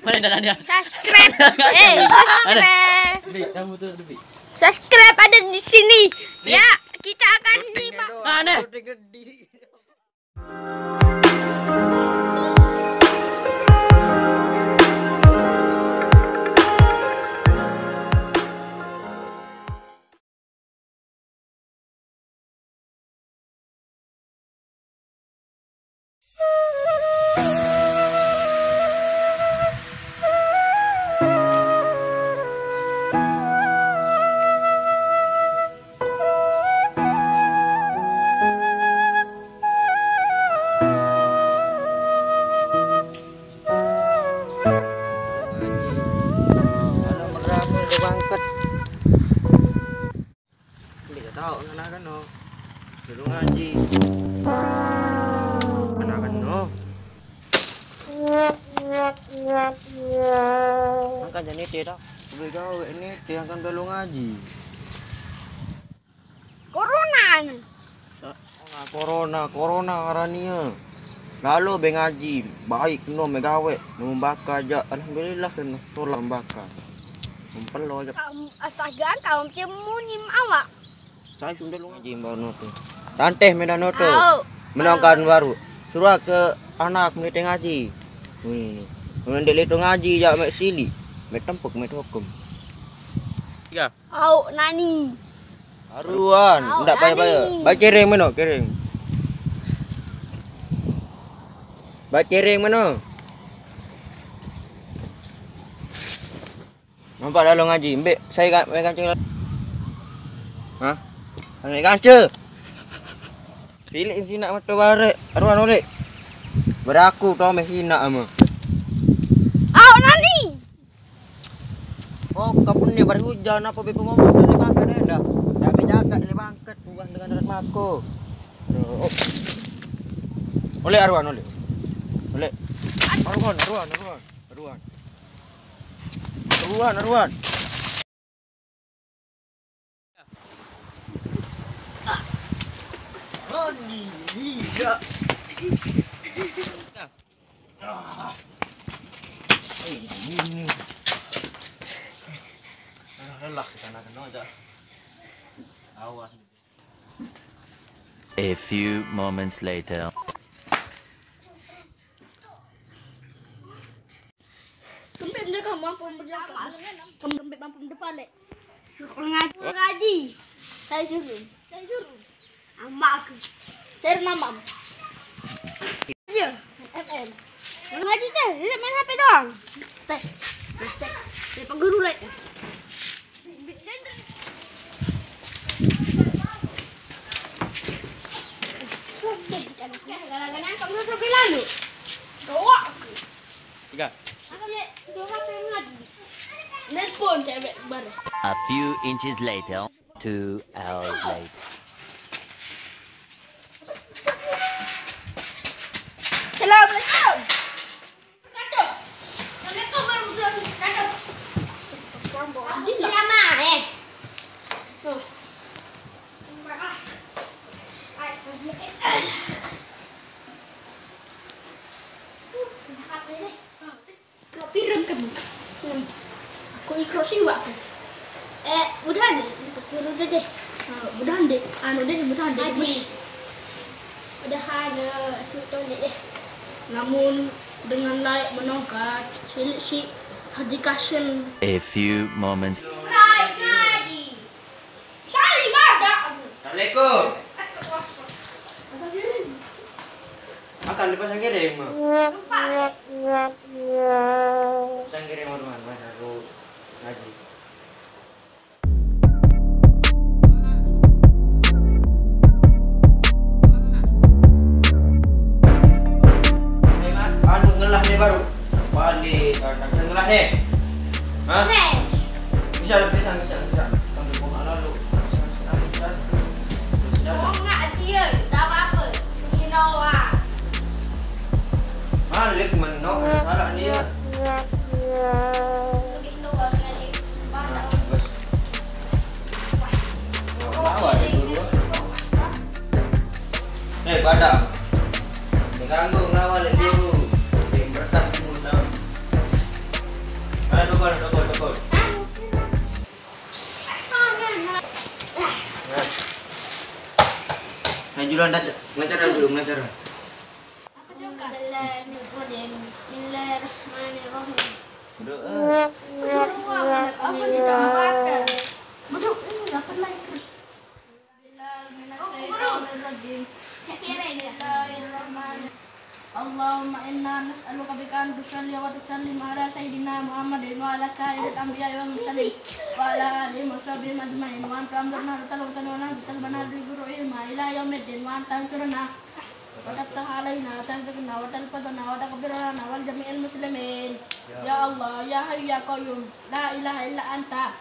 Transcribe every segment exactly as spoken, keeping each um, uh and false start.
Mana dah dia? Subscribe. Eh, subscribe. Debik, kamu tu debik. Subscribe ada di sini. Ya, kita akan di. Aneh. Kalau merame udah bangket. Dia tak tahu nak kena. Dulu ngaji. Nak kena. Angkat jadi dia tak. Boleh gawe ni dia akan dulu ngaji. Corona ni. Corona, corona, corona arania. Lalu be ngaji, baik kena megawe, membakar aja. Alhamdulillah kena tolak membakar. Mempelo aja. Kaum astaga, kaum cemuni awak. Saya sudah lu ngaji baru tu. Tanteh medan tu. Au. Menongkan baru. Suruh ke anak melite ngaji. Ni. Mun dek leto ngaji jak mek sili. Mek tempuk mek hukum. Ya. Au nani. Aruan, ndak payah-payah. Baik kering meno, kering. Baik kering meno. Nampak lalu ngaji, mbek saya kat main kancing. Hah? Main kancing. Silik sinak mata barek, aruan ulik. Beraku tau meh sinak ama. Au nani. Oh, kapun ni bari hujan apa be pengomong dari bangket dah. Dah be jaga dari bangket bukan dengan darat mako. Aduh. Oleh aruan oleh. Oleh. Aruan, aruan, aruan. Aruan. Aruan, aruan. Roni, iya. Ah. Ini. Ah, lelah kita nak kena aja. Awas. A few moments later. Kempit dia kamu mampu berjalan. Kamu kempit mampu depan dek. Suruh ngaji. Ngaji. Saya suruh. Saya suruh. Amak aku. Saya nama. Iya. M M. Ngaji teh, dia main H P doang. Teh. Teh. Dia pengguru lek. Gara-gara kamu suruh lalu. Gawak. Tiga. Nelpon cewek baru. A few inches later, two hours later. Assalamualaikum. Kacau. Assalamualaikum warahmatullahi wabarakatuh. Kacau. Lama eh. Tuh. Apa ini? Ikro pirang kan? Hmm. Aku ikro siwak kan? Eh, udah deh, untuk guru deh deh. Nah, udah deh, anu deh, udah deh. Haji. Udah ada sultan deh deh. Namun dengan layak menongkat, silik si Haji Kasem. A few moments. Rai Haji. Saya ibadah. Assalamualaikum. Akan dipasang kiri, Ma. Lupa. Pasang kiri, Ma, teman. Mas, aku ngaji. Anu ngelah ni baru. Balik, ah, tak ngelah ni. Hah? Bisa, bisa, bisa, bisa. Sambil buang lalu. Bisa, bisa, bisa. Bisa. Kau nak dia, tak apa-apa. Sini doang. Malik menok, salah dia. Sini doang, jadi. Bagus. Lawan dia dulu. Eh, pada. Diganggu ngawal dia dulu. Dia bertang dulu, nah. Dokol, dokol, dokol. Nah. Nah, juluan dah, ngajar dulu, ngajar. Bismillahirrahmanirrahim. Duduk, ah. Apa tidak baca? Duduk, ini dapat lagi terus. Bismillahirrahmanirrahim. Bismillahirrahmanirrahim. اللهم إنا نسألك بك أن تصلي وتسلم على سيدنا محمد وعلى سائر الأنبياء والمرسلين وعلى آلهم وصحبهم أجمعين، وأن تؤمرنا وتلوتنا ونحن تلبنا بفروعهما إلى يوم الدين، وأن تنصرنا وتفتح علينا وترزقنا وتحفظنا وتغفر لنا ولجميع المسلمين. يا الله، يا حي يا قيوم، لا إله إلا أنت.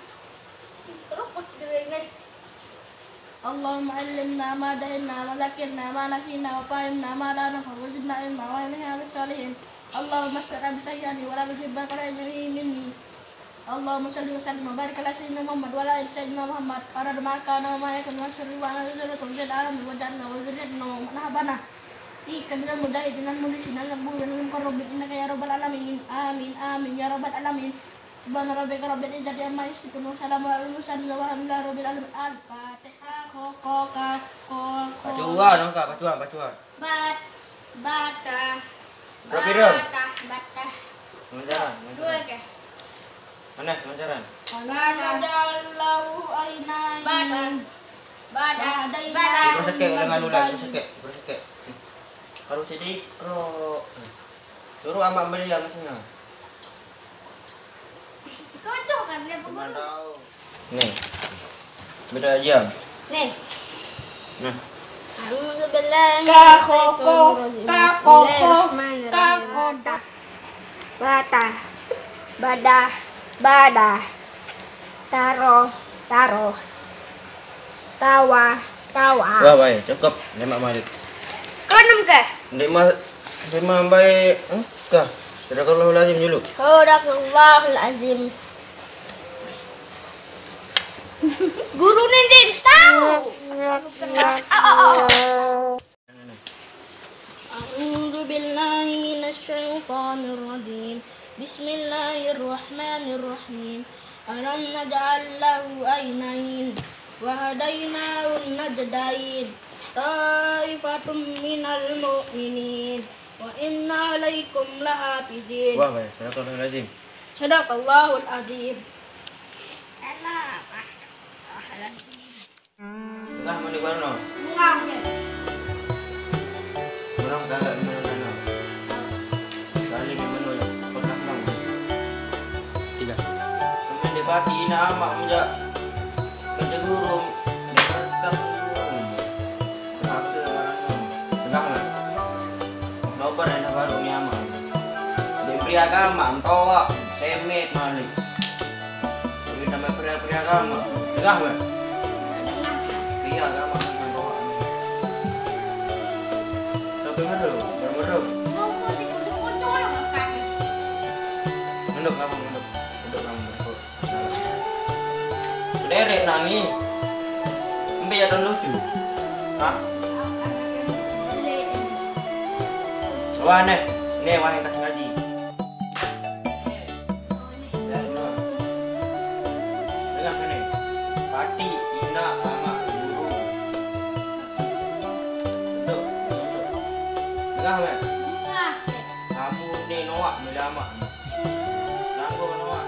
اللهم علمنا ما جهلنا وذكرنا ما نسينا وفهمنا ما لا نفهم وزدنا علما وألحقنا بالصالحين. اللهم استر بسيئني ولا تصب بكرمه مني. اللهم صل وسلم وبارك على سيدنا محمد وعلى آل سيدنا محمد عدد ما كان وما يكون وأكثر وأنا ذريته في العالمين واجعلنا وذريتنا ومن أحبنا فيك من المجاهدين المخلصين المقبولين المقربين إنك يا رب العالمين. آمين، آمين يا رب العالمين. سبحان ربك رب العزة عما يصفون وسلام على المرسلين والحمد لله رب العالمين. الفاتحة. Ko, ko, ka, ko, ko. Baca dua, no, Kak. Baca dua, baca dua. Bat, bata. Berapa dia? Bata, bata. Lancaran, lancaran. Dua ke? Mana lancaran? Bata. Jallahu ainain. Bata. Bada, bada. Dipersekek dengan ulang, dipersekek, dipersekek. Kalau sedih, kro. Suruh amak beli yang sini. Kocok kan dia peguru. Nih. Beda aja. Nih. Nah. A'udzubillahi minasyaitonirrajim. Bismillahirrahmanirrahim. Bata. Bada. Bada. Taro. Taro. Tawa. Tawa. Wah, baik. Cukup. Lemak Malik. Kau enam ke? Lemak, lemak baik. Engkah. Sadaqallahul azim dulu. Sadaqallahul azim. Guru ni dia tahu. أعوذ بالله من الشيطان الرجيم. بسم الله الرحمن الرحيم. ألم نجعل له عينين وهديناه النجدين. طائفة من المؤمنين وإن عليكم لحافظين. Wah, baik. Sadaqallahul azim. Sadaqallahul azim. Enggah, mau di mana? Enggah, deh. Orang kagak di mana-mana. Kali di mana ya? Pernah dong. Tiga. Sampai dia pati, ina amak menjak kerja guru. Dia rekam guru. Kenapa orang dong? Enggah, enggak? Nobar enak baru ni amak. Dia beri agama, mentoa, semet, malik. Ini namanya pria-pria agama. Dengah, Bang? Dengah. Iya, agama, kan, bawa. Tapi ngedul, ngedul. Nunduk, kamu nunduk. Nunduk, kamu nunduk. Derek nani. Embe ya, don lucu. Hah? Wah, neh. Neh, wah, yang kasih ngaji. Dengar kene. Pati, ina, amak, guru. Betul, betul. Dengar, Mat? Dengar. Kamu ni Noah, milih amak. Nanggo Noah.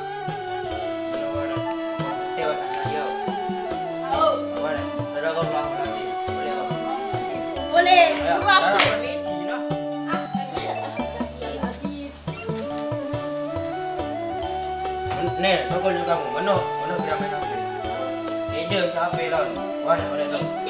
Noah dah. Tengok tak nak dia. Tahu. Boleh. Boleh, Bang. Boleh. Ayo, guru aku. Permisi, nah. Astagfirullahaladzim. Nih, aku juga mau. Mana? Mana kira main apa? Ide siapa, Lon? Mana, mana, Lon?